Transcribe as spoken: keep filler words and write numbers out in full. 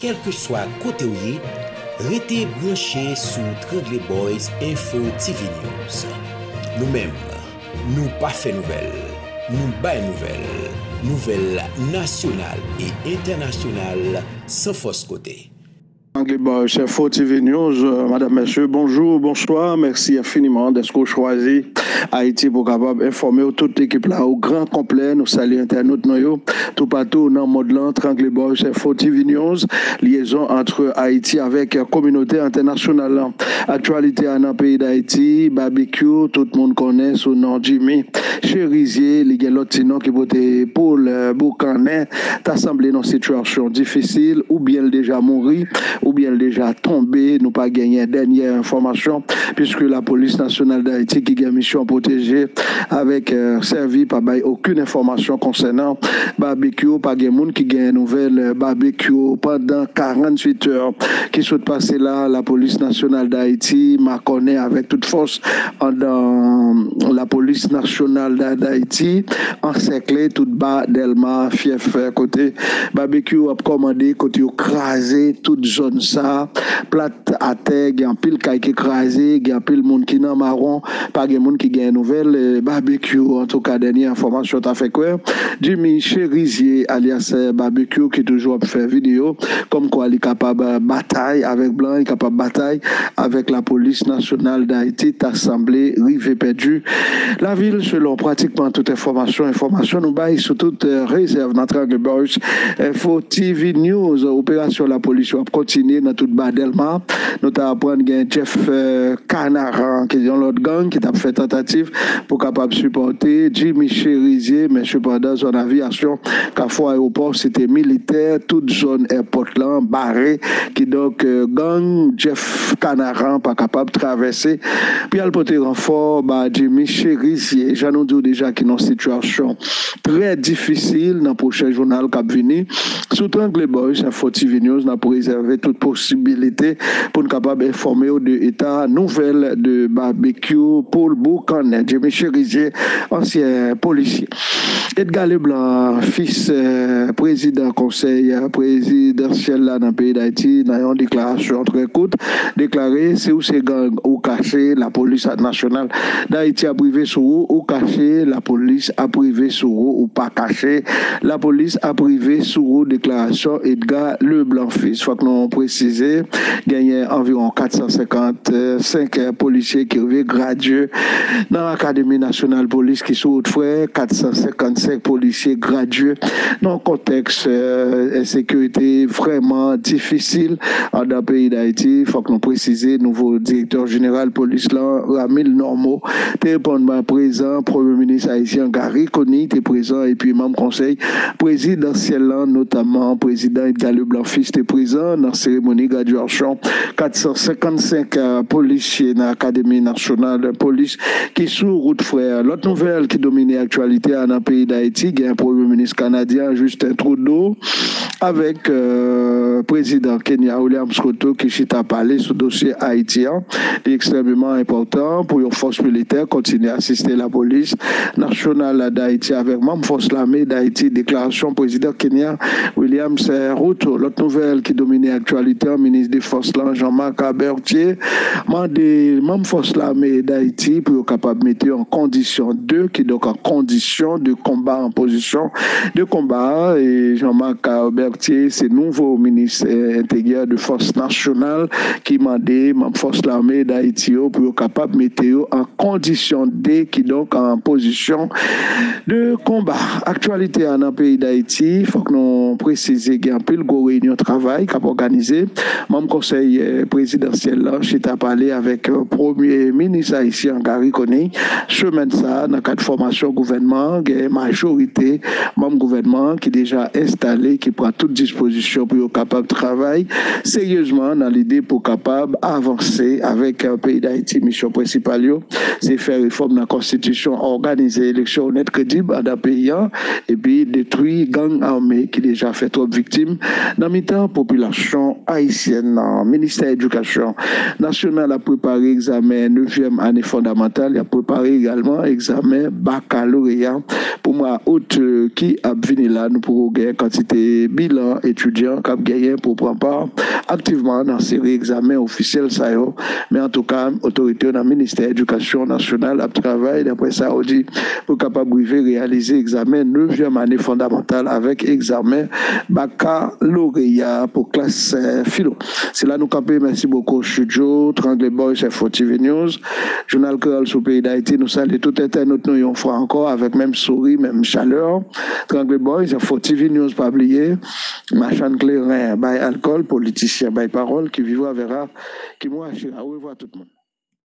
Kèlkeswa kote w ye, rete branche sou Trangle Boys Info T V News. Nou menm, nou pa fè nouvèl, nou bay nouvèl. Nouvèl nasyonal e entènasyonal san fòs kote. Trangle Boys Info T V News, euh, madame, messieurs, bonjour, bonsoir. Mèsi enfiniman dèske w chwazi Ayiti pou kapab enfòme w tout ekip la o gran konplè. Nou salye entènot nou yo toupatou nan mond lan. Trangle Boys Info T V News, lyezon ant Ayiti avèk kominote entènasyonal lan. Aktyalite a nan peyi Dayiti, Babekyou, tout moun konnen sou non Jimmy Cherizier, li gen lòt ti non ki pote Paul, euh, Boukannen, ta sanble nan sitiyasyon difisil, oubyen l deja mouri, oubyen l deja tonbe. Nou pa genyen dènyè enfòmasyon, piske Lapolis Nasyonal Dayiti ki gen misyon pwoteje avèk, euh, sèvi pa bay okenn enfòmasyon konsènan Babekyou. Pa gen moun ki gen nouvèl, euh, Babekyou pandan karanntuit è ki sot pase la. Lapolis Nasyonal Dayiti makònen avèk tout fòs anndan Lapolis Nasyonal da-, Dayiti, ansèkle tout ba Dèlma, fyèf, euh, kote Babekyou ap kòmande, kote yo kraze tout zòn sa plat atè, gen anpil kay ki kraze, gen anpil moun ki nan mawon, pa gen moun ki gen nouvèl, euh, Babekyou. Antouka, dènyè enfòmasyon ta fè kwè Jimmy Cherizier, alyas, euh, Babekyou, ki toujou ap fè videyo, kòmkwa li kapab, euh, batay avèk blan, li kapab batay avèk Lapolis Nasyonal Dayiti, ta sanble rive pèdi lavi l, selon pratikman tout enfòmasyon. Enfòmasyon nou bay sou tout, euh, rezèv nan Trangle Boys Info T V News. Operasyon lapolis yo ap kontinye nan tout ba Dèlma. Nou ta aprann gen Jeff, euh, Canaran, ki yon lòt gang, ki t ap fè tantativ pou kapab sipòte Jimmy Cherizier, men sepandan, zòn aviyasyon, Kafou Ayewopò, Site Militè, tout zòn èpòt lan bare. Kidonk, euh, gang Jeff Canaran pa kapab travèse pou y al pote ranfò ba Jimmy Cherizier. Jan nou di w deja, ki nan sitiyasyon trè difisil. Nan pwochen jounal k ap vini sou Trangle Boys Info T V News, n ap rezève tout posibilite pou n kapab enfòme w de eta nouvèl de Babekyou, Paul Boukannen, Jimmy Cherizier, ansyen polisye. Edgar Leblanc, fis, euh, prezidan konsèy, euh, prezidansyèl la nan peyi Dayiti, nan yon deklarasyon trè kout, deklare, si w se gang, ou kache, Lapolis Nasyonal Dayiti ap rive sou ou, ou kache, Lapolis ap rive sou ou, ou pa kache, Lapolis ap rive sou ou, deklarasyon Edgar Leblanc fis. Fòk nou presize, genyen anviwon kat san senkannsenk polisye ki rive gradye nan Akademi Nasyonal Polis ki sou wout frè, kat san senkannsenk polisye gradye nan yon kontèks, euh, ensekirite vrèman difisil anndan peyi Dayiti. Fòk nou presize, nouvo direktè jeneral polis lan, Ramil Normeau, te reponn prezan. Premye minis ayisyen Garry Conille te prezan, epi manm konsèy prezidansyèl lan, notaman prezidan Edgar Leblanc fis, te prezan nan seremoni gradyasyon kat san senkannsenk, euh, polisye nan Akademi Nasyonal Polis ki sou wout frè. Lòt nouvèl ki domine aktyalite a nan peyi Dayiti, gen premye minis kanadyen Justin Trudeau avèk, euh, prezidan Kenya Williams Ruto ki chita pale sou dosye Ayiti an. Li ekstrèmeman enpòtan pou yon fòs militè kontinye asiste Lapolis Nasyonal Dayiti avèk manm fòs lame Dayiti, deklarasyon prezidan Kenya Williams, euh, Ruto. Lòt nouvèl ki domine aktyalite an, minis defans lan, Jean-Marc Berthier, mande manm fòs lame Dayiti pou yo kapab mete yo an kondisyon de, kidonk an kondisyon de konba, an pozisyon de konba. E Jean-Marc Berthier, se nouvo minis, eh, enteryè de fòs nasyonal ki mande manm fòs lame Dayiti yo pou yo kapab mete yo an kondisyon de, kidonk an pozisyon de konba. Aktyalite a nan peyi Dayiti, fòk nou presize gen anpil gwo reyinyon travay k ap òganize. Manm konsèy, eh, prezidansyèl la chita pale avèk, eh, premye minis ayisyen Garry Conille semèn sa a nan kad fòmasyon gouvènman an. Gen majorite manm gouvènman an ki deja enstale, ki pran tout dispozisyon pou yo kapab travay seryezman nan lide pou kapab avanse avèk, eh, peyi Dayiti. Misyon prensipal yo, se fè refòm nan konstitisyon, òganize eleksyon onèt, kredib anndan peyi an, epi detwi gang ame ki deja fè twòp viktim nan mitan popilasyon ayisyèn nan. Ministè Edikasyon Nasyonal ap prepare egzamen nevyèm ane fondamantal, y ap prepare egalman egzamen bakaloreya pou mwa out, eh, ki ap vini la. Nou poko gen kantite bilan etidyan k ap genyen pou pran pa aktivman nan seri egzamen ofisyèl sa yo. Men antouka, otorite yo nan Ministè Edikasyon Nasyonal ap travay, daprè sa yo di, pou kapab rive reyalize egzamen nevyèm ane fondamantal avèk egzamen bakaloreya pou klas eh, filo. Se la nou kanpe. Mèsi bokou, Chudjo, Trangle Boys, F O T V News, Jounal Kreyòl sou peyi Dayiti. Nou salye tout entènot nou yon fwa ankò avèk menm souri, menm chalè. Trangle Boys, F O T V News, pa bliye, machann kleren bay alkòl, politisyen bay pawòl, qui vivra verra, qui mourra chira. Orevwa tout moun.